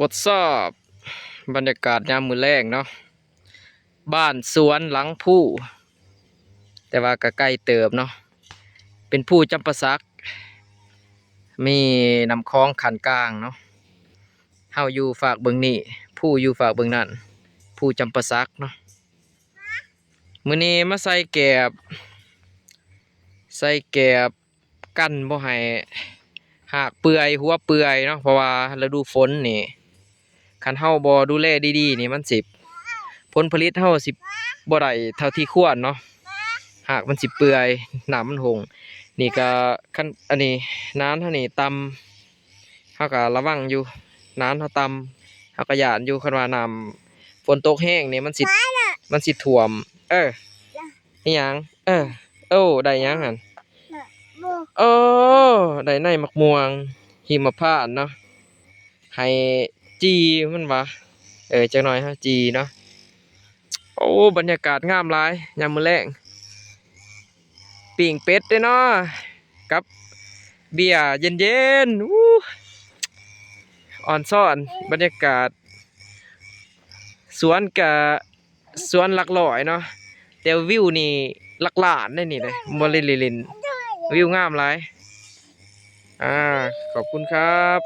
What's up? ບັນຍາກາດຍາມມື້ແລງເນາະ ບ້ານສວນຫຼັງພູ ແຕ່ວ່າກໍໄກເຕີບເນາະ ເປັນພູຈຳປາສັກ ມີນ້ຳຂອງຂັ້ນກາງເນາະ ເຮົາຢູ່ຟາກເບື້ອງນີ້ ພູຢູ່ຟາກເບື້ອງນັ້ນ ພູຈຳປາສັກເນາະ. ມື້ນີ້ມາໃສ່ແກບ ໃສ່ແກບກັນບໍ່ໃຫ້ຮາກເປື່ອຍ ຫົວເປື່ອຍເນາະ ເພາະວ່າລະດູຝົນນີ້ ຄັນເຮົາບໍ່ດູແລດີໆນີ້ ມັນຊິ ຜົນຜະລິດເຮົາຊິບໍ່ໄດ້ເທົ່າທີ່ຄວນເນາະ ຮາກມັນຊິເປື່ອຍ ນ້ຳມັນຫົ່ງ. ນີ້ກະ ຄັນ ອັນນີ້ ນານເຮົານີ້ຕ່ຳ ເຮົາກະລະວັງຢູ່ ນານເຮົາຕ່ຳ ເຮົາກະຢ້ານຢູ່ ຄັນວ່ານ້ຳຝົນຕົກແຮງນີ້ ມັນຊິ ມັນຊິຖ້ວມ. ເອີ ອີຫຍັງ? ເອີ ໂອ້ ໄດ້ຫຍັງຫັ້ນ? ໂອ້ ໄດ້ໃນໝາກມ່ວງຫິມມະພານເນາະ ໃຫ້ຈີ່ມັນວ່າ ເອີ ຈັກໜ້ອຍເຮົາຈີ່ເນາະ. ໂອ້ ບັນຍາກາດງາມຫຼາຍຍາມມື້ແລງ ປີ້ງເປັດເດ້ເນາະ ກັບເບຍເຢັນໆ ອູ້ ອອນຊອນ. ບັນຍາກາດສວນກະ ສວນຫຼັກຮ້ອຍເນາະ ແຕ່ວິວນີ້ຫຼັກລ້ານເດ້ນີ້ເດ້ ບໍ່ໄດ້ຫຼິ້ນໆ ວິວງາມຫຼາຍ. ອາ ຂອບຄຸນຄັບ.